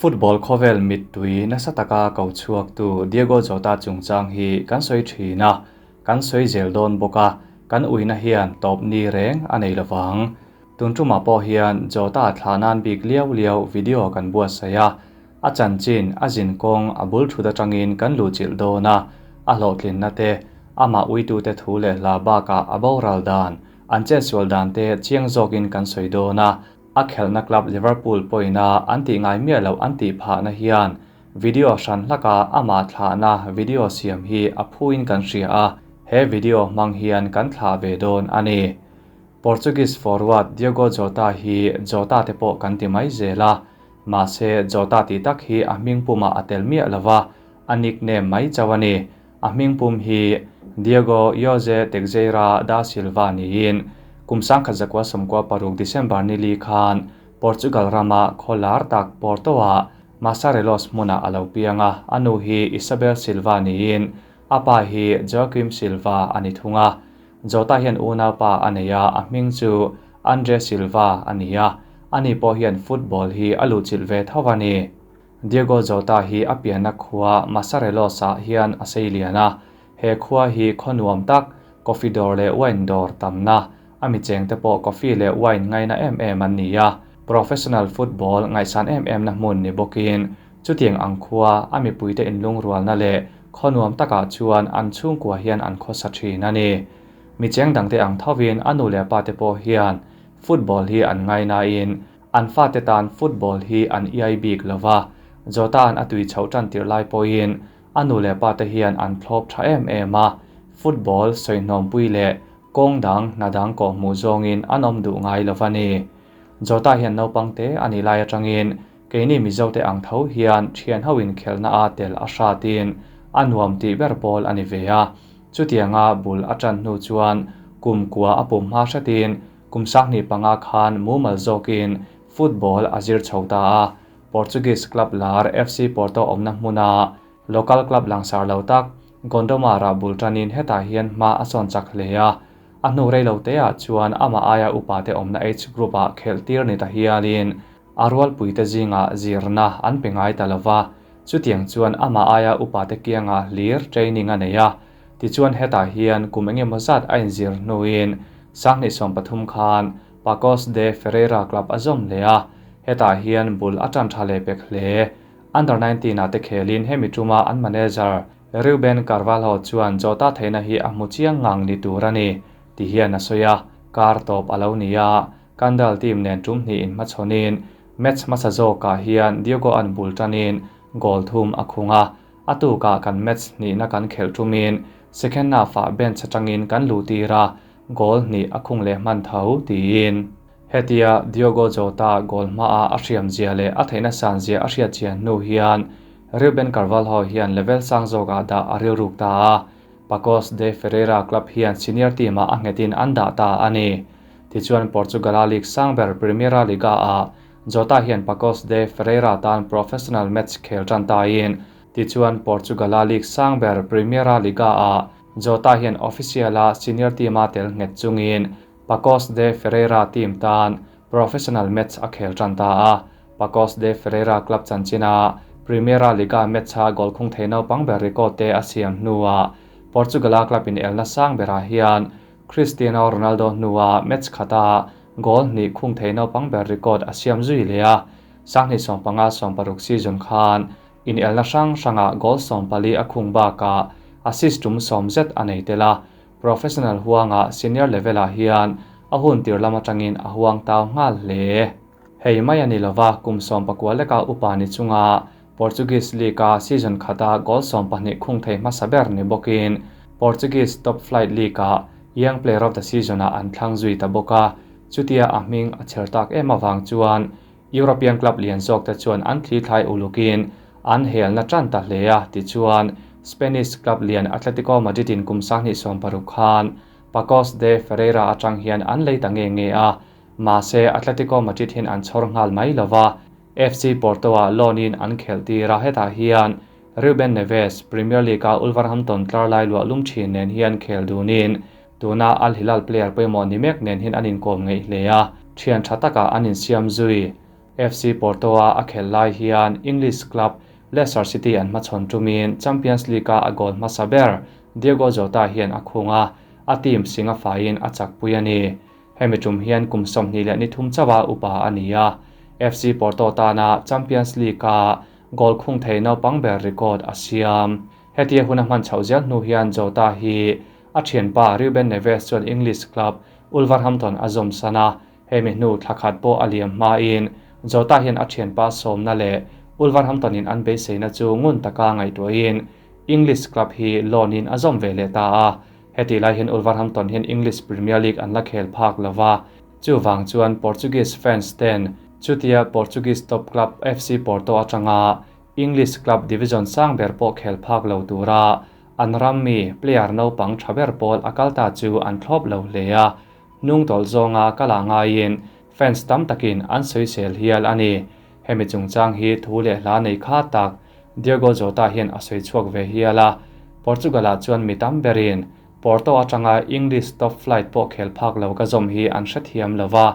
Football khawvel mittui nasa taka ko chhuaktu Diogo Jota chungchang hi kan sawi thin a, kan sawi zel dawn bawk a, kan uina hian tawp ni reng a nei lovang. Tun tumah pawh hian Jota thlah nan bik liau liau video kan buatsaih a, a chanchin, a zinkawng, a bul thut atangin kan luhchilh dawn a, a hlawhtlinna te, amah uitute thu leh hla bakah a boral dan, an chetsual dan te chiang zawkin kan sawi dawn a. A khelhna club Liverpool pawhin-a an tih ngai miah loh an tih phahna hian video hran hlaka amah thlahna video siam hi a phuin kan hria a, he video hmang hian kan thlah ve dawn a ni. Portuguese forward Diogo Jota hi Jota te pawh kan ti mai zel a, mahse Jota tih tak hi a hming pumah a tel miah lo va, a nickname mai chauh a ni. A hming pum hi Diogo Jose Teixeira da Silva niin kum 1996 December ni li khan Portugal rama khaw lar tak Porto-ah Massarelos hmunah a lo piang a, a nu hi Isabel Silva niin a pa hi Joaquim Silva a ni thung a. Jota hian unaupa a nei a, a hming chu Andre Silva a ni a, ani pawh hian football hi a luhchilh ve tho a ni. Diogo Jota hi a pianna khua Massarelos-ah hian a sei lian a, he khua hi khaw nuam tak, coffee dawr leh wine dawr tamna, a mi chengte pawh coffee leh wine ngaina em em an ni a, professional football ngaihsan em emna hmun ni bawkin chutiang ang khua a mipuite inlungrualna leh khaw nuam takah chuan an chhungkua hian an khawsa thin a ni. Mi cheng dangte ang thovin a nu leh pate pawh hian football hi an ngainain An fate tan football hi an iai bik lo va, Jota-a'n a tui chhoh tan tirh lai pawhin a nu leh pate hian an thlawp tha em em a, football sawihnawmpui leh kawng dang hna dang kawh hmuh zawngin an awm duh ngai lo va ni. Jota hian naupang te a nih lai atangin keini Mizote ang tho hian thian ho inkhelhna a tel a hratin a nuam tih ber pawl a ni ve a, chutianga bul a tan hnu chuan kum kua a pum hma hretin Kum 2005 khan mumal zawkin football a zir chho ta a, Portuguese club lar FC Porto awmna hmuna local club langsar lo tak Gondomar-ah bul tanin hetah hian hma a sawn chak hle a, a hnu rei lo teah chuan amah aia upate awmna age group-ah khelh tir ni ta hialin a rualpuite zingah zirna an pe ngai ta lo va, chutiang chuan amah aia upate kiangah hlir training a nei a. Tichuan hetah hian kum engemaw zat a inzir hnuin 2013 khan Pacos de Ferreira club a zawm leh a, hetah hian bul a tan tha leh pek hle. Under 19 ah te khelin hemi tuma an manager Reuben Carvalho chuan Jota theihna hi a hmu chiang ngang ni tur a ni, ti hian a sawi a, kar tawp a lo ni a, Kandal team nen tum hnih inhmachhawnin match hmasa zawkah hian Diogo an bul tanin goal thum a khung a, A tukah kan match hnihna kan khelh tumin second half-ah bench atangin kan luh tir a, goal hnih a khung leh hman tho, tiin. Hetia Diogo Jota goal hmaah a hriam zia leh a theihna san zia a hriat chian hnu hian Reuben Carvalho hian level sang zawkah dah a rilruk ta a, Pacos de Ferreira club hian senior team-ah a nghetin an dah ta a ni. Tichuan Portugal-a league sang ber Primeira Liga-ah Jota hian Pacos de Ferreira tan professional match khel tan tain, tichuan Portugal-a league sang ber Primeira Liga-ah Jota hian official-a senior team-a tel nghet chungin Pacos de Ferreira team tan professional match a khel tan ta a. Pacos de Ferreira club chanchina Primeira Liga match-a goal khung thei naupang ber record te a siam hnuah Portugal-a club inelna sang berah hian Cristiano Ronaldo hnua match khata goal hnih khung thei naupang ber record a siam zui leh a, 2015 16 season khan inelna hrang hrangah goal 14 a khung bakah assist tum sawm zet a nei tel a, professional huanga senior level-ah hian a hun tir lam atangin a huang tau nghal hle. Hei mai a ni lova, kum 19 leka upa ni chunga Portuguese League-a season khata goal 12 khung thei hmasa ber ni bawkin Portuguese top flight league-ah Young Player of the Season-ah an thlang zui ta bawk a, chutia a hming a chher tak em avang chuan European club lian zawk te chuan an thli thlai ulukin an helna tan ta hle a, tichuan Spanish club lian Atletico Madrid-in kum 2016 khan Pacos de Ferreira atang hian an lei ta nge nge a, mahse Atletico Madrid hian an chhawr nghal mai lova, FC Porto-ah loan-in an khelh tir a, hetah hian Ruben Neves, Premier League-a Wolverhampton tlar lai luah lum thin nen hian khel dunin tuna Al Hilal player pawimawh ni mek nen hian an inkawm ngeih hle a, thian tha takah an insiam zui. FC Porto-a a khelh lai hian English club Leicester City an hmachhawn tumin Champions League-a a goal hmasa ber Diogo Jota hian a khung a, a team sing a faiin a chakpui a ni. Hemi tum hian kum 23 chauha upa a ni a, FC Porto tana Champions League-a goal khung thei naupang ber record a siam. Hetia hun a hman chhoh zel hnu hian Jota hi a thianpa Ruben Neves chuan English club Wolverhampton a zawm san a, hemi hnu thla khat pawh a liam hmain Jota hian a thianpa sawmna leh Wolverhampton-in an beiseina chu ngun taka ngaihtuahin English club hi loan-in a zawm ve leh ta a. Heti lai hian Wolverhampton hian English Premier League an la khel phak lo va, chuvang chuan Portuguese fans ten chutia Portuguese top club FC Porto atanga English club division sang ber pawh khel phak lo tura an ram mi player naupang tha ber pawl a kal ta chu an thlawp lo hle a, hnung tawlh zawnga kal ah ngaiin fans tam takin an sawisel hial a ni. Hemi chungchang hi thu leh hla nei kha tak Diogo Jota hian a sawi chhuak ve hial a, Portugal-ah chuan mi tam berin Porto atanga English top flight pawh khel phak lo ka zawm hi an hrethiam lo va,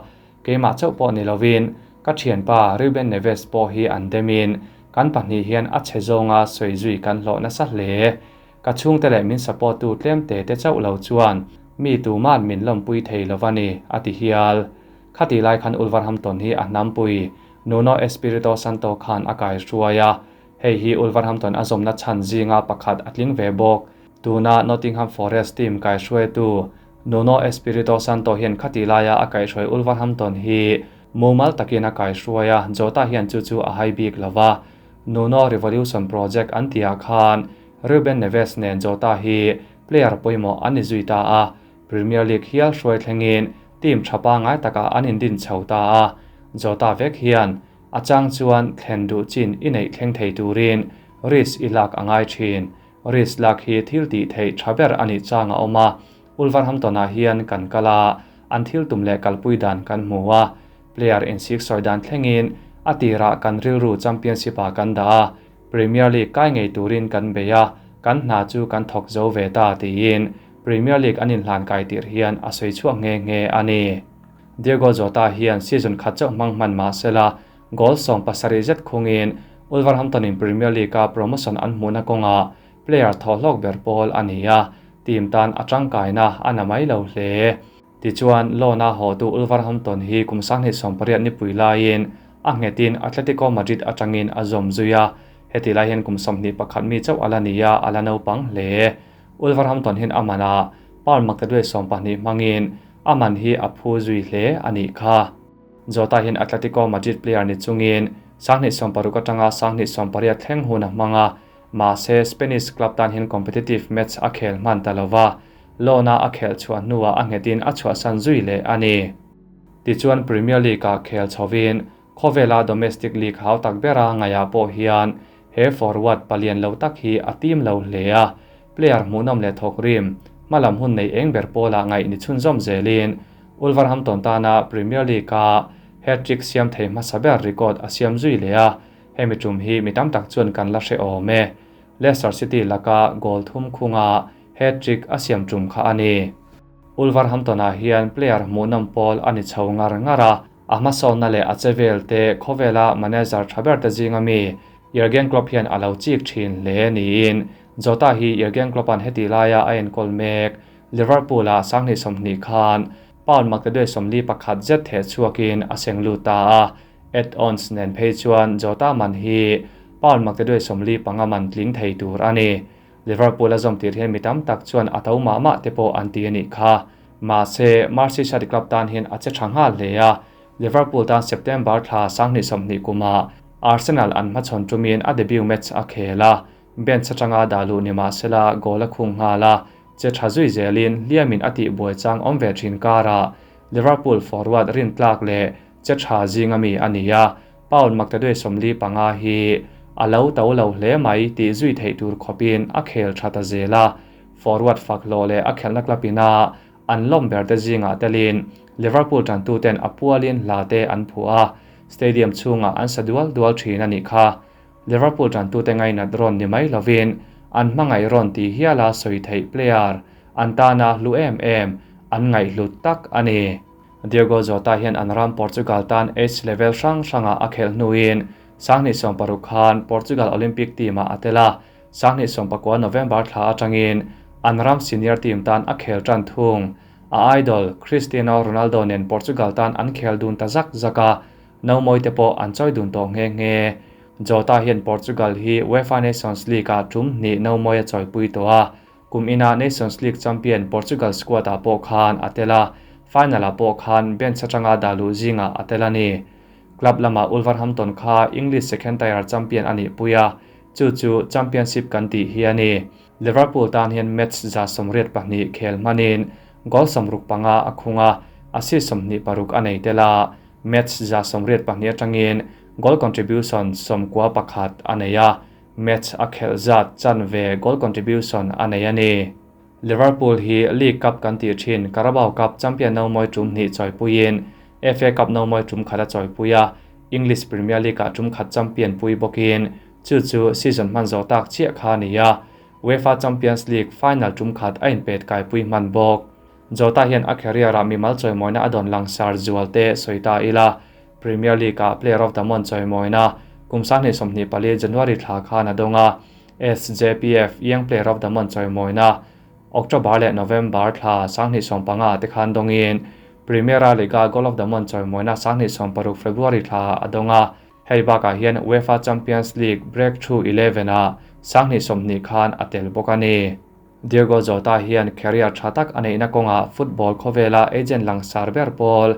keimah chauh pawh ni lovin ka thianpa Ruben Neves pawh hi an demin kan pahnih hian a chhe zawnga sawi zui kan hlawh nasa hle. Ka chhungte leh min support tu tlemte te chauh lo chuan mi tuman min lawmpui thei lo va ni, a ti hial. Khati lai khan Wolverhampton hi a hnampui Nuno Espirito Santo khan a kai hruai a, hei hi Wolverhampton a zawmna chhan zinga pakhat a tling ve bawk. Tuna Nottingham Forest team kai hruaitu Nuno Espirito Santo hian khati laia a kaihhruai Wolverhampton hi mumal takin a kai hruai a, Jota hian chu chu a hai bik lo va. Nuno Revolution Project an tihah khan Ruben Neves nen Jota hi player pawimawh an ni zui ta a, Premier League hial hruai thlengin team tha pangngai takah an indin chho ta a, Jota vek hian a chang chuan thlen duh chin i neih thleng thei turin risk i lak a ngai thin. Risk lak hi thil tih theih tha ber a nih chang a awm a, Wolverhampton-ah hian kan kal a, an thil tum leh kalpui dan kan hmu a, player insik sawi dan thlengin a tirah kan rilru Championship-ah kan dah a, Premier League kai ngei turin kan bei a, kan hna chu kan thawk zo ve ta tiin Premier League an inhlan kai tirh hian a sawi chhuak nghe nghe a ni. Diogo Jota hian season khat chauh hmang hman mah sela goal 70 zet khungin Wolverhampton-in Premier League-a promotion an hmuhna kawngah player thawhhlawk ber pawl a ni a, team tan a tangkaina a na mai lo hle. Tichuan, loan-a hawtu Wolverhampton hi kum 2018 nipui laiin a nghetin Atletico Madrid atangin a zawm zui a, heti lai hian kum 21 mi chauh a la ni a, a la naupang hle. Wolverhampton hian a man a, pound maktaduai 12 hmangin a man hi a phu zui hle a nih kha. Jota hian Atletico Madrid player ni chungin 2016 atanga 2018 thleng hun a hmang a, mahse Spanish club tan hian competitive match a khel hman ta lo va, loan-a a khelh chhuah hnuah a nghetin a chhuahsan zui leh a ni. Tichuan Premier League-ah khel chhovin khawvela domestic league hau tak bera ngaihah pawh hian he forward palian lo tak hi a team lo hle a, player hmuhnawm leh thawk rim hmalam hun nei eng ber pawlah ngaih ni chhunzawm zelin Wolverhampton tana Premier League-a hat-trick siam thei hmasa ber record a siam zui leh a, hemi tum hi mi tam tak chuan kan la hre awm e. Leicester City laka goal thum khunga hat-trick a siam tum kha a ni. Wolverhampton-ah hian player hmuhnawm pawl a ni chho ngar ngar a, a hmasawnna leh a che vel te khawvela manager tha ber te zinga mi Jurgen Klopp hian a lo chik thin hle niin Jota hi Jurgen Klopp-a'n heti laia a enkawl mek Liverpool-ah 2020 khan pound maktaduai 41 zet theh chhuakin a seng lut ta a, add-ons nen phei chuan Jota man hi pound maktaduai 45 man tling thei tur a ni. Liverpool a zawm tir hian mi tam tak chuan a to mah mah te pawh an ti a nih kha. Mahse, Merseyside club tan hian a che tha nghal hle a, Liverpool tan September thla 2020 kumah Arsenal an hmachhawn tumin a debut match a khel a, bench atanga dah luh ni mahsela goal a khung nghal a, che tha zui zelin hliamin a tih buai chang awm ve thin karah Liverpool forward rin tlak leh che tha zinga mi a ni a, pound maktaduai 45 hi a lo to lo hle mai tih zui theih tur khawpin a khel tha ta zel a, forward fak hlawh leh a khelhna club ina an lawm ber te zingah telin Liverpool tantu ten a pualin hla te an phuah a, stadium chhungah an sa dual dual thin a nih kha. Liverpool tantu te ngainat rawn ni mai lovin an hmangaih rawn ti hiala sawi theih player an tana hlu em em an ngaihhlut tak a ni. Diogo Jota hian an ram Portugal tan age level hrang hrangah a khelh hnuin 2016 khan Portugal Olympic team-ah a tel a, 2019 November thla atangin an ram senior team tan a khel tan thung. A idol Cristiano Ronaldo nen Portugal tan an khel dun ta zak zak a, nomawi te pawh an chawi dun tawh nghe nghe. Jota hian Portugal hi UEFA Nations League-ah tum hnih nomawi a chawipui tawh a, kum ina Nations League champion Portugal squad-ah pawh khan a tel a, final-ah pawh khan bench atanga dah luh zingah a tel a ni. Club lama Wolverhampton kha English second tier champion a nih pui a, chu chu Championship kan tih hi a ni. Liverpool tan hian match 182 khel hmanin goal 65 a khung a, assist 26 a nei tel a, match 182 atangin goal contribution 91 a nei a, match a khelh zat chanve goal contribution a nei a ni. Liverpool hi League Cup kan tih thin Carabao Cup champion nomawi tum hnih chawipuiin FA Cup nomawi tum khat a chawipui a, English Premier League-ah tum khat champion pui bawkin chu chu season hman zawh tak chiah kha a ni a, UEFA Champions League final tum khat a inpet kaipui hman bawk. Jota hian a career-ah mimal chawimawina a dawn langsar zual te sawi ta ila, Premier League-ah Player of the Month chawimawina kum 2024 January thla khan a dawng a, SJPF Young Player of the Month chawimawina October leh November thla 2015 te khan dawngin Primera Liga Goal of the Month chawimawina 2016 February thla a dawng a, hei bakah hian UEFA Champions League Breakthrough 11-ah 2020 khan a tel bawk a ni. Diogo Jota hian career tha tak a neihna kawngah football khawvela agent langsar ber pawl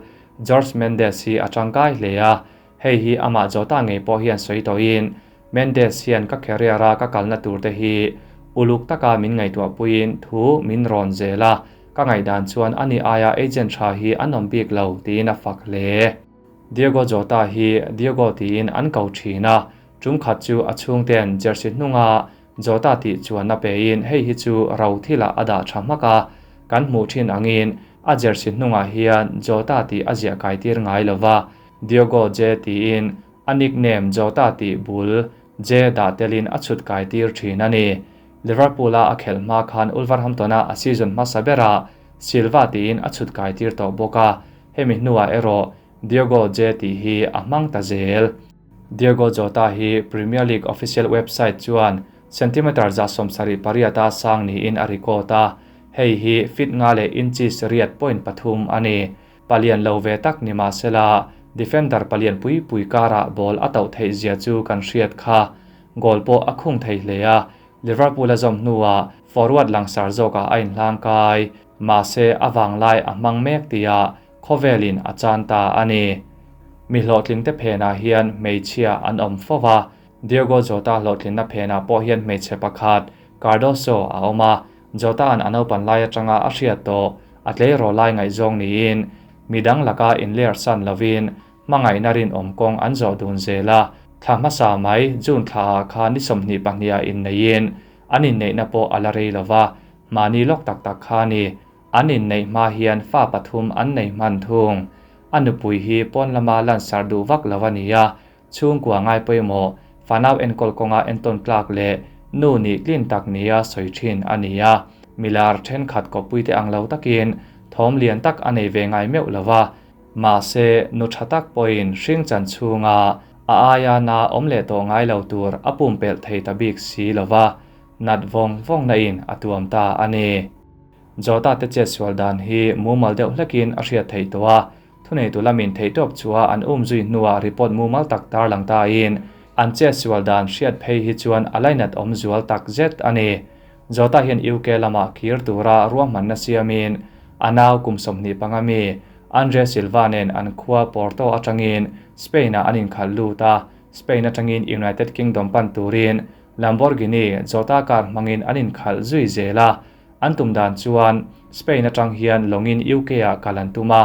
Jorge Mendes hi a tangkai hle a, hei hi amah Jota ngei pawh hian sawi tawhin Mendes hian ka career-a ka kalna turte hi uluk taka min ngaihtuahpuiin thu min rawn zel a, ka ngaihdan chuan ani aia agent tha hi an awm bik lo tiin a fak hle. Diogo Jota hi Diogo tiin an ko thin a, tum khat chu a chhungten jersey hnunga Jota tih chuan a pein hei hi chu ro thilah a dah tha hmak a, kan hmuh thin angin a jersey hnungah hian Jota tih a ziah kai tir ngai lova, Diogo J tiin a nickname Jota tih bul J dah telin a chhut kai tir thin a ni. Liverpool-a a khelh hma khan Wolverhampton-a a season hmasa berah Silva tiin a chhut kai tir tawh bawk a, hemi hnuah erawh Diogo J tih hi a hmang ta zel. Diogo Jota hi Premier League official website chuan centimetre 78 a sang niin a record a, hei hi feet nga leh inches riat point pathum a ni. Palian lo ve tak ni mahsela defender palian pui pui karah ball a tauh theih zia chu kan hriat kha. Goal pawh a khung thei hle a, Liverpool a zawm hnuah forward langsar zawkah a inhlang kai, mahse a vanglai a hmang mek tia khawvelin a chan ta a ni. Mi hlawhtlingte phenah hian hmeichhia an awm fo va, Diogo Jota hlawhtlinna phenah pawh hian hmeichhe pakhat Cardoso a awm a, Jota-a'n a naupan lai atanga a hriat tawh a tleirawl lai ngaihzawng niin midang laka inler san lovin hmangaihna rinawm kawng an zawh dun zel a, thla hmasa mai June thlaah khan ni 22 ah inneiin an inneihna pawh a la rei lova, mahni lawk tak tak kha a ni. An inneih hma hian fa pathum an nei hman thung. A nupui hi pawn lama lansar duh vak lo a ni a, chhungkua ngai pawimawh, fanau enkawl kawnga entawn tlak leh nu nih tlin tak nia sawi thin a ni a. Milar thenkhat kawppuite ang lo takin thawm lian tak a nei ve ngai meuh lo va, mahse nu tha tak pawhin hring chan chhunga a aia na awm leh tawh ngai lo tur a pumpelh thei ta bik si lo va, nat vawng vawng na in a tuam ta a ni. Jota te chetsual dan hi mumal deuh hlekin a hriat theih tawh a, thuneitu lamin theihtawp chua an um zui hnuah report mumal tak tarlang ta in an chetsual dan hriat phei hi chuan a lainat awm zual tak zet a ni. Jota hian UK lamah kir tura ruahmanna siamin a nau kum 25 mi Andre Silva nen an khua Porto atangin Spain-ah an inkhalh lut a, Spain atangin United Kingdom pan turin Lamborghini Jota car hmangin an inkhalh zui zel a, an tum dan chuan Spain atang hian lawngin UK-ah kal an tum a,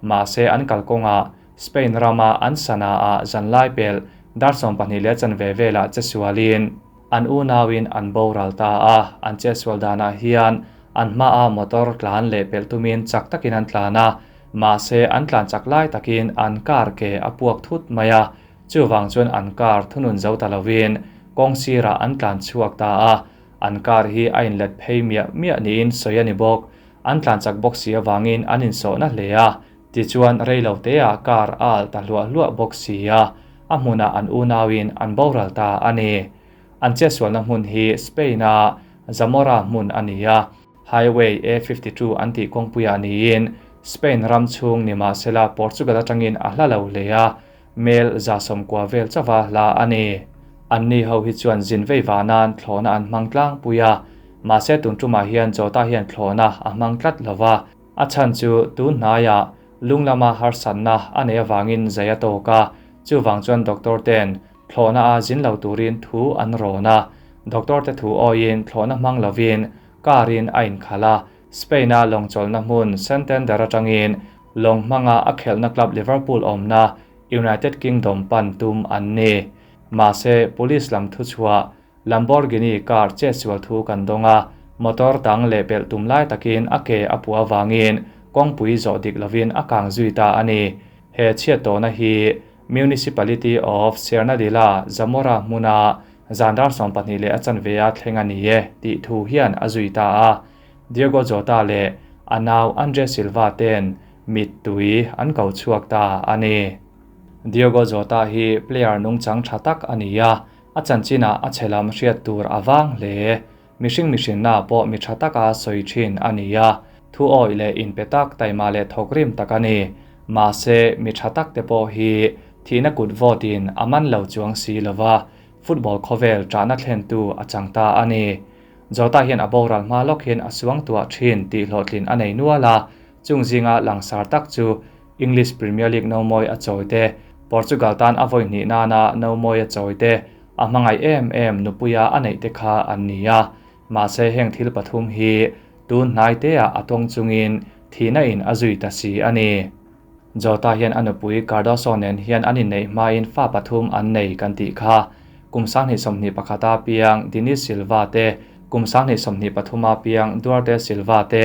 mahse an kalkawngah Spain rama an sana-ah zanlai pel dar 12 leh chanve velah chesualin an unauin an boral ta a, an chesual danah hian an hmaa motor tlan leh pelh tumin chak takin an tlan a, mahse an tlan chak lai takin an car ke a puak thut mai a, chuwang chuan an car thunun zo ta lovin kawng sirah an tlan chhuak ta a, an car hi a inlet phei miah miah niin sawi a ni bawk. An tlan chak bawk si awangin an insawhna hle a. Tichuan reiloteah car a alh ta hluah hluah bawk si a, a hmunah an unauin an boral ta a ni. An chetsualna hmun hi Spain-a Zamora hmun a ni a, Highway A 52 an tih kawngpuiah niin Spain ram chhung ni mahsela Portugal atangin a hla lo hle a, mel 190 vel chauha hla a ni. Anni ho hi chuan zin vei vah nan thlawhna an hmang tlangpui a, mahse tun tumah hian Jota hian thlawhna a hmang tlat lo va, a chhan chu tun hnaiah lung lama harsatna a neih avangin zai a tawk a, chuvang chuan doctor ten thlawhna a zin lo turin thu an rawn a, doctor te thu awiin thlawhna hmang lovin car in a inkhalh a, Spain-a lawngchawlhna hmun Santander atangin lawng hmanga a khelhna club Liverpool awmna United Kingdom pan tum an ni. Mahse, police lam thuchhuah Lamborghini car chetsual thu kan dawng a, motor dang leh pelh tum lai takin a ke a puah avangin kawngpui zawh dik lovin a kang zui ta a ni. He chhiat tawhna hi Municipality of Cernadilla, Zamora hmuna zan dar 12 leh a chanve a thleng a ni e tih thu hian a zui ta a. Diogo Jota leh a nau Andre Silva ten mittui an ko chhuak ta a ni. Diogo Jota hi player nungchang tha tak a ni a, a chanchinah a chhe lam hriat tur a vang hle. Mihring mihrinna pawh mi tha taka sawi thin a ni a, thu awih leh inpe tak taima leh thawk rim tak a ni. Mahse, mi tha tak te pawh hi thihna kut vawtin a man lo chuang si lova, football khawvel ṭahna thlentu a chang ta a ni. Jota hian a boral hma lawk hian a suang tuah thin tih hlawhtlin a nei nual a, chung zinga langsar tak chu English Premier League nomawi a chawi te, Portugal tan a vawi hnih nana nomawi a chawi te, a hmangaih em em nupuia a neih te kha an ni a. Mahse heng thil pathum hi tun hnai teah a tawng chungin thihna in a zui ta si a ni. Jota hian a nupui Cardoso nen hian an inneih hmain fa pathum an nei kan tih kha. Kum 2021 a piang Dinis Silva te, kum 2023 a piang Duarte Silva te,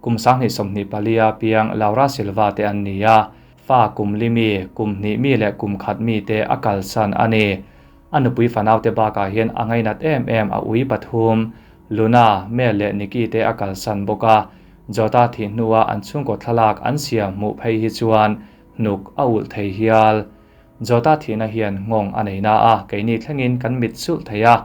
kum 2024 a piang Laura Silva te an ni a. Fa kum li mi, kum hnih mi leh kum khat mi te a kalsan a ni. A nupui fanau te bakah hian a ngainat em em a ui pathum, Luna, Mel leh Nikki te a kalsan bawk a. Jota thih hnua an chhungkaw thlalak an siam hmuh phei hi chuan hnuk a ulh thei hial. Jota thihna hian nghawng a nei na a, keini thlengin kan mit sulh thei a.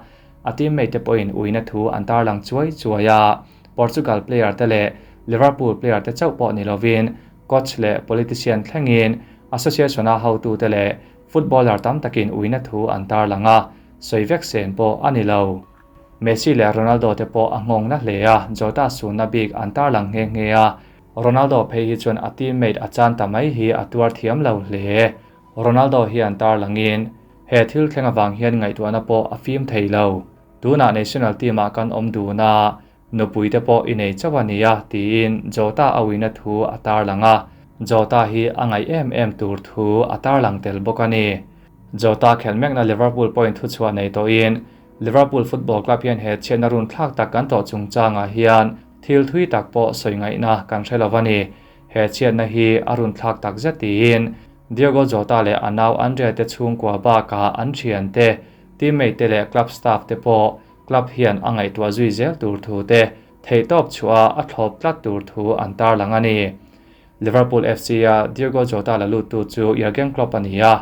A teammate te pawhin uina thu an tarlang chuai chuai a. Portugal player te leh Liverpool player te chauh pawh ni lovin coach leh politician thlengin association-a hotute leh footballer tam takin uina thu an tarlang a, sawi vek sen pawh a ni lo. Messi leh Ronaldo te pawh a nghawng na hle a, Jota sunna bik an tarlang nghe nghe a, Ronaldo phei hi chuan a teammate a chan ta mai hi a tuar thiam lo hle. Ronaldo hian tarlangin he thil thleng avang hian ngaihtuahna pawh a fim thei lo. Tunah national team-ah kan awm dun a, nupui te pawh i nei chauh a nia tiin Jota a uina thu a tarlang a, Jota hi a ngaih em em tur thu a tarlang tel bawk a ni. Jota khelh mekna Liverpool pawhin thuchhuah nei tawhin Liverpool Football Club hian he chhiatna run thlak tak kan tawh chungchangah hian thil thui tak pawh sawi ngaihna kan hre lo a ni. He chhiatna hi a run thlak tak zet tiin Diogo Jota leh a nau Andre te chhungkua bakah an thiante, teammate te leh club staff te pawh club hian a ngaihtuah zui zel tur thu te theihtawp chhuah a thlawp tlat tur thu an tarlang a ni. Liverpool FC-a Diogo Jota la luttu chu Jurgen Klopp a ni a,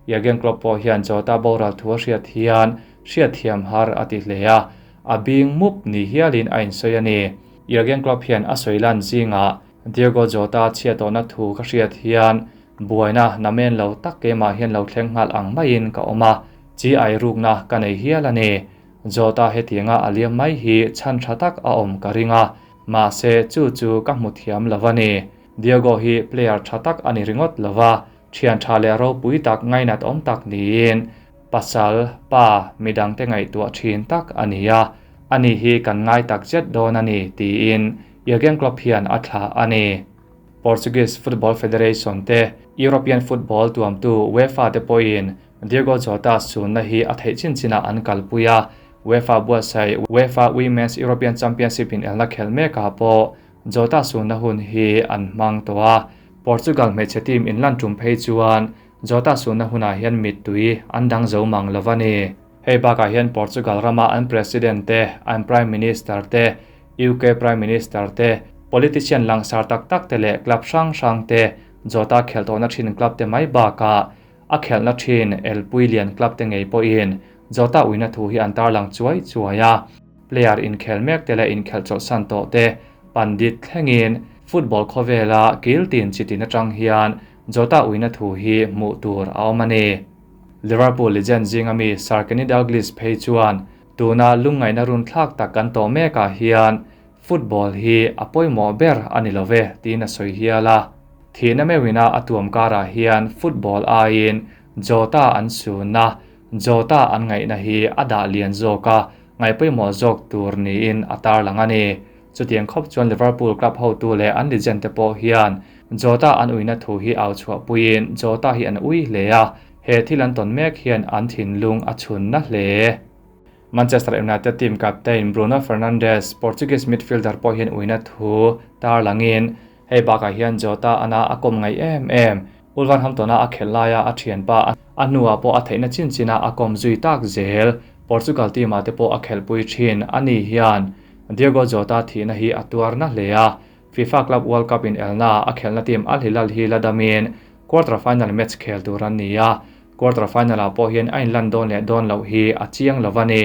Jurgen Klopp pawh hian Jota boral thu a hriat hian hriatthiam har a ti hle a, a bing mup ni hialin a insawi a ni. Jurgen Klopp hian a sawi lan zingah Diogo Jota chhiat tawhna thu ka hriat hian buaina namen lo tak keimah hian lo thleng nghal ang maiin ka awm a, chi ai rukna ka nei hial a ni. Jota hetianga a liam mai hi chhan tha tak a awm ka ring a, mahse chu chu ka hmu thiam lo a ni. Diogo hi player tha tak a ni ringawt lo va, thian tha leh ropui tak ngainat awm tak niin pasal, pa, midangte ngaihtuah thin tak a ni a, ani hi kan ngai tak zet dawn a ni tiin Jurgen Klopp hian a thlah a ni. Portuguese Football Federation te, European football tuamtu UEFA te pawhin Diogo Jota sunna hi a theih chin chinah an kalpui a, UEFA buatsaih UEFA Women's European Championship in elna khelh mekah pawh Jota sunna hun hi an hmang tawh a. Portugal hmeichhe team inlan tum phei chuan Jota sunna hunah hian mittui an dang zo mang lo a ni. Hei bakah hian Portugal rama an President te, an Prime Minister te, UK Prime Minister te, politician langsar tak tak te leh club hrang hrang te Jota khelh tawhna thin club te mai bakah a khelhna thin elpui lian club te ngei pawhin Jota uina thu hi an tarlang chuai chuai a. Player inkhel mek te leh inkhelh chawlhsan tawh te pandit thlengin football khawvela kil tin chi tin atang hian Jota uina thu hi hmuh tur a awm a ni. Liverpool legend zinga mi Sir Kenny Dalglish phei chuan tuna lungngaihna run thlak tak kan tawh mekah hian football hi a pawimawh ber a ni lo ve tiin a sawi hial a. Thihna meuhina a tuam karah hian football aiin Jota an sunna, Jota an ngaihna hi a dah lian zawk a, ngaihpawimawh zawk tur niin a tarlang a ni. Chutiang khawp chuan Liverpool club hotu leh an legend te pawh hian Jota an uina thu hi au chhuahpuiin Jota hi an ui hle a, he thil an tawn mek hian an thinlung a chhun na hle. Manchester United team captain Bruno Fernandes, Portuguese midfielder pawh hian uina thu tarlangin hei bakah hian Jota ana a kawm ngaih em em. Wolverhampton-a a khelh laia a thianpa a hnuah pawh a theihna chin china a kawm zui tak zel. Portugal team-ah te pawh a khelhpui thin a ni hian Diogo Jota thihna hi a tuar na hle a. FIFA Club World Cup inelnaah a khelhna team Al Hilal hi la damin quarter final match khel tur an ni a. Quarter final-ah pawh hian a inlan dawn leh dawn loh hi a chiang lo a ni.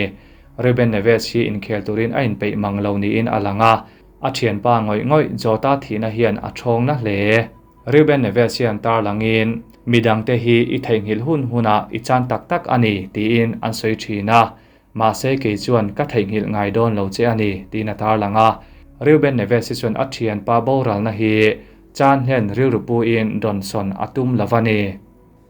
Ruben Neves hi inkhel turin a inpeih mang lo niin a lang a. A thianpa ngawih ngawih Jota thihna hian a thawng na hle. Ruben Neves hian tarlangin, Midangte hi i theihnghilh hun hunah i chan tak tak a ni, tiin an sawi thin a. Mahse kei chuan ka theihnghilh ngai dawn lo che a ni, tiin a tarlang a. Ruben Neves hi chuan a thianpa boralna hi chan hlen rilru puin dawnsawn a tum lo a ni.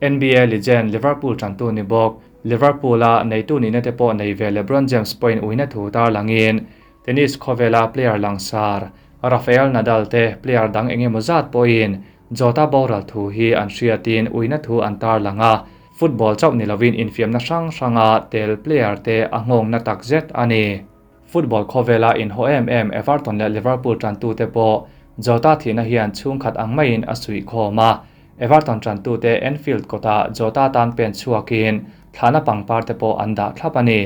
NBA legend Liverpool tantu ni bawk, Liverpool-a neitu nihna te pawh nei ve LeBron James pawhin uina thu tarlangin, Tennis khawvela player langsar Rafael Nadal te player dang eng emaw zat pawhin Jota boral thu hi an hriatin uina thu an tarlang a, football chauh ni lovin infiamna hrang hranga tel player te a nghawngna takzet a ni. Football khawvela inhaw em em Everton leh Liverpool tantute pawh Jota thihna hian chhungkhat ang maiin a suihkhawm a, Everton tantute Anfield kawtah Jota tan pen chhuakin thlahna pangpar te pawh an dah thlap a ni.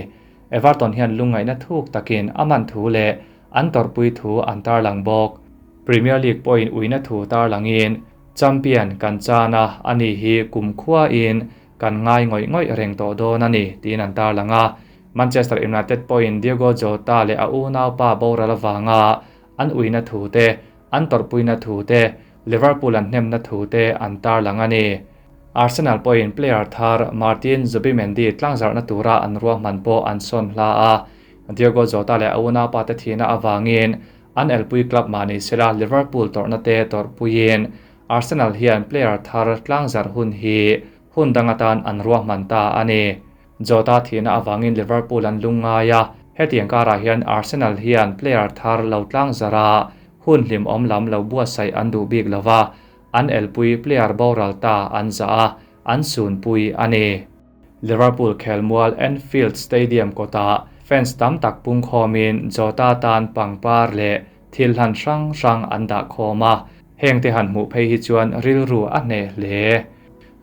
Everton hian lungngaihna thuk takin a man thu leh an tawrhpui thu an tarlang bawk. Premier League pawhin uina thu tarlangin champion kan chan a, ani hi kumkhuain kan ngai ngawih ngawih reng tawh dawn a ni, tiin an tarlang a. Manchester United pawhin Diogo Jota leh a unaupa boral avanga an uina thu te, an tawrhpuina thu te, Liverpool an hnemna thu te an tarlang a ni. Arsenal pawhin player thar Martin Zubimendi tlangzarhna tura an ruahman pawh an sawn hla a, Diogo Jota leh a unaupa te thihna avangin an elpui club mah ni sela Liverpool tawrhna te tawrhpuiin Arsenal hian player thar tlangzarh hun hi hun dang atan an ruahman ta a ni. Jota thihna avangin Liverpool an lungngai a, hetiang karah hian Arsenal hian player thar lo tlangzarh a, hun hlimawm lam lo buatsaih an duh bik lova, An elpui player boral ta an zah a, an sunpui a ni. Liverpool khelmual Anfield Stadium kawtah fans tam tak pungkhawmin Jota tan pangpar leh thil hlan hrang hrang an dah khawm a, hengte han hmuh phei hi chuan rilru a hneh hle.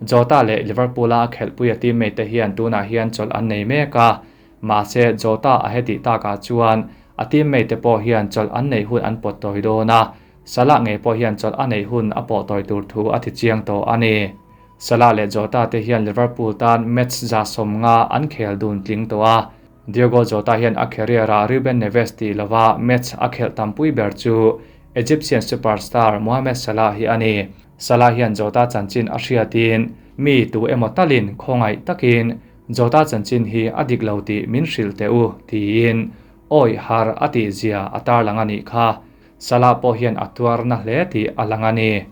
Jota leh Liverpool-a a khelhpui a teammate te hian tunah hian chawlh an nei mek a, mahse Jota a hetih takah chuan a teammate te pawh hian chawlh an neih hun an pawt tawi dawn a, Salah ngei pawh hian chawlh a neih hun a pawh tawi tur thu a ti chiang tawh a ni. Salah leh Jota te hian Liverpool tan match 150 an khel dun tling tawh a. Diogo Jota hian a career-ah Ruben Neves tih lova match a khelh tampui ber chu Egyptian superstar Mohamed Salah hi a ni. Salah hian Jota chanchin a hriatin mi tu emaw talin khawngaih takin Jota chanchin hi a dik lo tih min hrilh teh u tiin awi har a tihzia a tarlang a nih kha. Salah pawh hian a tuar na hle tih a lang a ni.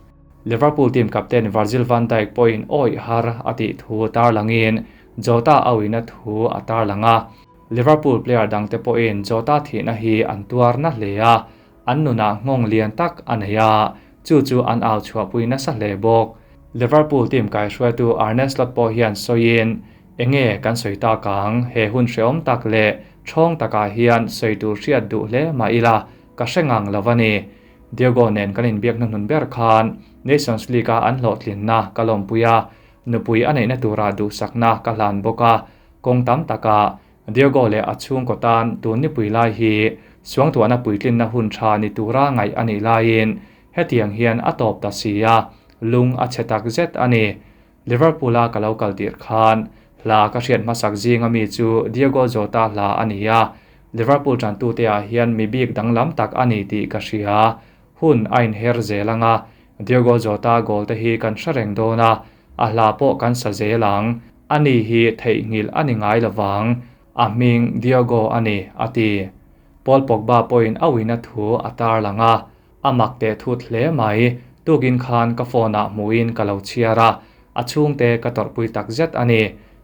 Liverpool team captain Virgil van Dijk pawhin awih har a tih thu tarlangin Jota a uina thu a tarlang a. Liverpool player dangte pawhin Jota thihna hi an tuar na hle a, an nunah nghawng lian tak a nei a, chu chu an au chhuahpui nasa hle bawk. Liverpool team kaihruaitu Arne Slot pawh hian sawiin, Enge kan sawi tak ang, he hun hrehawm tak leh thawng takah hian sawi tur hriat duh hle mah ila, Ka hre ngang lo a ni. Diogo nen kan inbiak hnuhnun ber khan Nations League-a an hlawhtlinna ka lawmpui a, nupui a neihna tura duhsakna ka hlan bawk a. Kawng tam takah Diogo leh a chhungkaw tan tun nipui lai hi suangtuahna puitlinna hun tha ni tura ngaih a nih laiin hetiang hian a tawp ta si a. Lung a chhe tak zet a ni. Liverpool-a ka lo kal tirh khan hla ka hriat hmasak zinga mi chu Diogo Jota hla a ni a, Liverpool tantute ah hian mi bik danglam tak a ni tih ka hria. Hun a inher zel ang a, Diogo Jota goal te hi kan hre reng dawn a, a hla pawh kan sa zel ang. Ani hi theihnghilh a ni ngai lovang. A hming Diogo a ni, a ti. Paul Pogba pawhin a uina thu a tarlang a, a mak teh thut hle mai. Tukin khan ka phone ah hmuhin ka lo chhiar a, a chhungte ka tawrhpui tak zet a ni.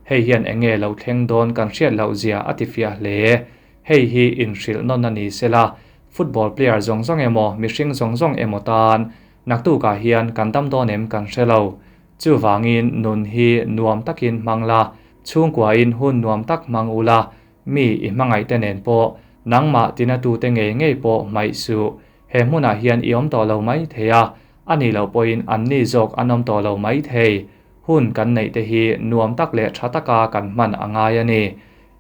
Hei hian eng nge lo thleng dawn kan hriat loh zia a ti fiah hle. Hei hi inhrilh nawn a ni sela, football player zawng zawng emaw mihring zawng zawng emaw tan naktukah hian kan dam dawn em kan hre lo. Chuvangin nun hi nuam takin hmang la, chhungkuain hun nuam tak hmang ula, mi i hmangaihte nen pawh, nangmah tinatute ngei ngei pawh hmaih suh. He hmunah hian i awm tawh lo mai thei a, a nih loh pawhin anni zawk an awm tawh lo mai thei. Hun kan neihte hi nuam tak leh tha taka kan hman a ngai a ni.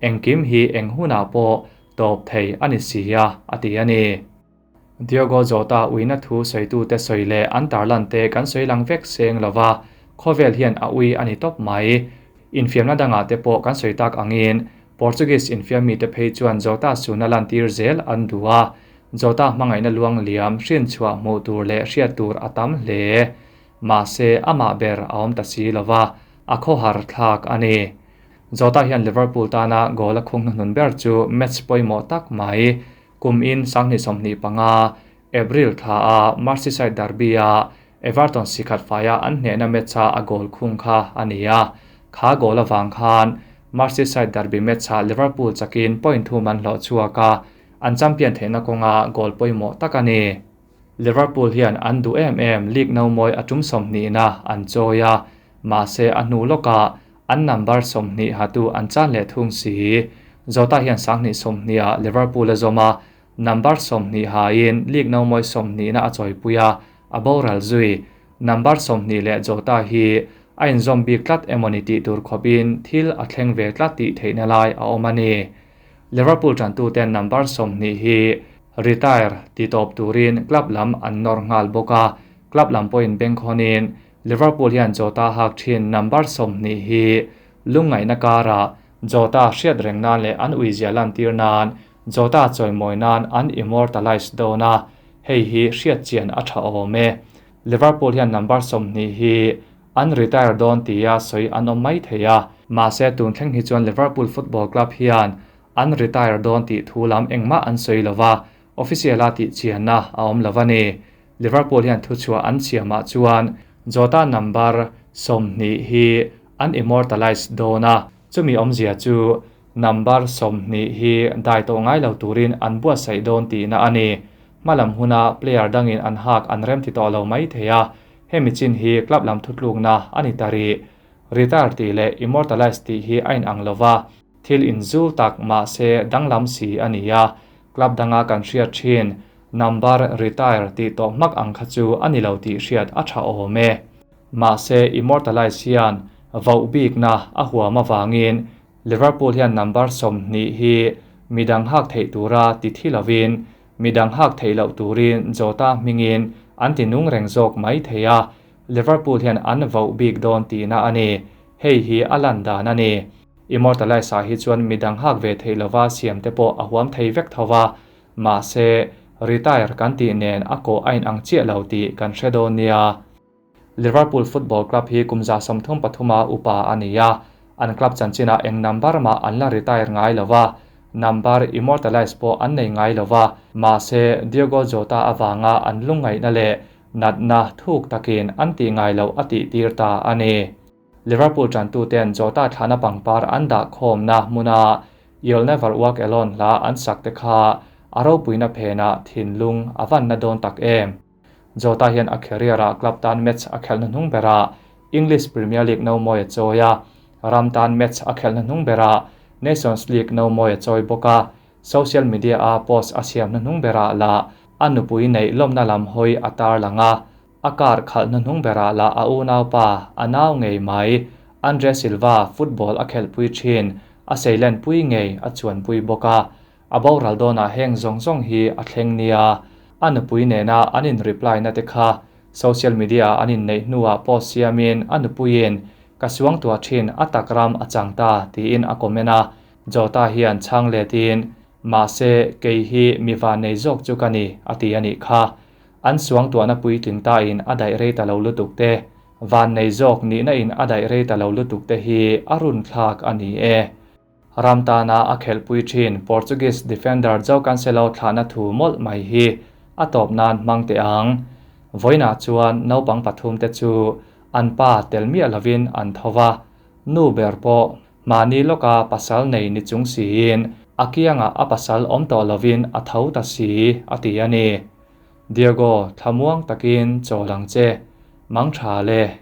Engkim hi eng hunah pawh tawp thei a ni si a, a ti a ni. Diogo Jota uina thu sawitute sawi leh an tarlante kan sawi lang vek seng lo va, khawvel hian a ui a ni tawp mai. Infiamna dangah te pawh kan sawi tak angin Portuguese infiam mite phei chuan Jota suna lantir zel an duh a, Jota hmangaihna luang liam hrinchhuah hmuh tur leh hriat tur a tam hle. Mahse, amah ber a awm ta si lo va, a khawhar thlak a ni. Jota hian Liverpool tana goal a khung hnuhnun ber chu match pawimawh tak mai. Kum in 2025, April thla a Merseyside Derby a Everton sikhat faia an hnehna match a a goal khung kha a ni a. Kha goal avang khan Merseyside Derby match ah Liverpool chakin point thum an hlawh chhuak a, an champion theihna kawnga goal pawimawh tak a ni. Liverpool hian an duh em em league no mawi a tum sawmhnihna an chawi a, mahse a hnu lawkah An number 20 hatu an chan leh thung si. Jota hian 2020 ah Liverpool a zawm a, number 20 hain league no mawi 20 na a chawipui a, a boral zui. Number 20 leh Jota hi a inzawm bik tlat emawni tih tur khawpin thil a thleng ve tlat tih theihna lai a awm a ni. Liverpool tantuten number 20 hi retire ti tawp turin club lam an nawr nghal bawk a, club lam pawhin bengkhawnin Liverpool hian Jota hak thin number 20 hi lungngaihna karah Jota hriat reng nan leh an uizia lantir nan Jota chawimawi nan an immortalize dawn a, hei hi hriat chian a tha awm e. Liverpool hian number 20 hi an retire dawn tia sawi an awm mai thei a, mahse tun thleng hi chuan Liverpool Football Club hian an retire dawn tih thu lam engmah an sawi lova, official-a tih chianna a awm lo a ni. Liverpool hian thuchhuah an siamah chuan Jota number 20 hi an immortalize dawn a, chumi awmzia chu number 20 hi dai tawh ngai lo turin an buatsaih dawn tihna a ni. Hmalam huna player dangin an hak an rem ti tawh lo mai thei a, hemi chin hi club lam thutlukna a ni ta rih. Retire tih leh immortalize tih hi a inang lo va, thil inzul tak mahse danglam si a ni a, club danga kan hriat thin number retire tih tawh hmak ang kha chu a ni lo tih hriat a tha awm e. Mahse immortalize hian voh bikna a huam avangin Liverpool hian number 20 hi midang hak theih tura ti thi lovin midang hak theih loh turin Jota hmingin an ti nung reng zawk mai thei a, Liverpool hian an voh bik dawn tihna a ni. Hei hi a lan dan a ni. Immortalize ah hi chuan midang hak ve theih lova siam te pawh a huam thei vek tho va, mahse retire kan tih nen a kawh a inang chiah lo tih kan hre dawn nia. Liverpool Football Club hi kum 33 a upa a ni a, an club chanchinah eng number mah an la retire ngai lo va, number immortalize pawh an nei ngai lo va, mahse Diogo Jota avanga an lungngaihna leh natna thuk takin an tih ngai loh a tih tir ta a ni. Liverpool tantuten Jota thlana pangpar an dah khawmna hmuna You'll Never Walk Alone hla an sak te kha a ropuina phenah thinlung a vanna dawn tak em. Jota hian a career-ah club tan match a khelhna hnung berah English Premier League no mawi a chawi a, ram tan match a khelhna hnung berah Nations League no mawi a chawi bawk a, social media-a post a siamna hnung berah lah a nupui neih lawmna lam hawi a tarlang a, A kar khalhna hnung berah lah a unaupa, a nau ngei mai, Andre Silva football a khelhpui thin, a seilenpui ngei a chuanpui bawk a. A boral dawnah heng zawng zawng hi a thleng nia. A nupui nena an in reply na te kha Social media-ah an inneih hnuah post siamin a nupuiin, Ka suangtuah thin, a tak ram a chang ta, tiin a comment a. Jota hian chhang letin, Mahse, kei hi mi vannei zawk chu ka ni, a ti a nih kha. An suangtuahna puitling tain a daih rei ta lo lutuk te, vannei zawk nihna in a daih rei ta lo lutuk te hi a runthlak a ni e. Ram tana a khelhpui thin Portuguese defender Joao Cancelo thlahna thu mawlh mai hi a tawp nan hmang teh ang. Vawiinah chuan naupang pathumte chu an pa tel miah lovin an tho va, nu ber pawh mahni lawka pasal nei ni chung siin a kiangah a pasal awm tawh lovin a tho ta si a ti a ni. Diego, thlamuang takin chawl ang che. Mang tha le.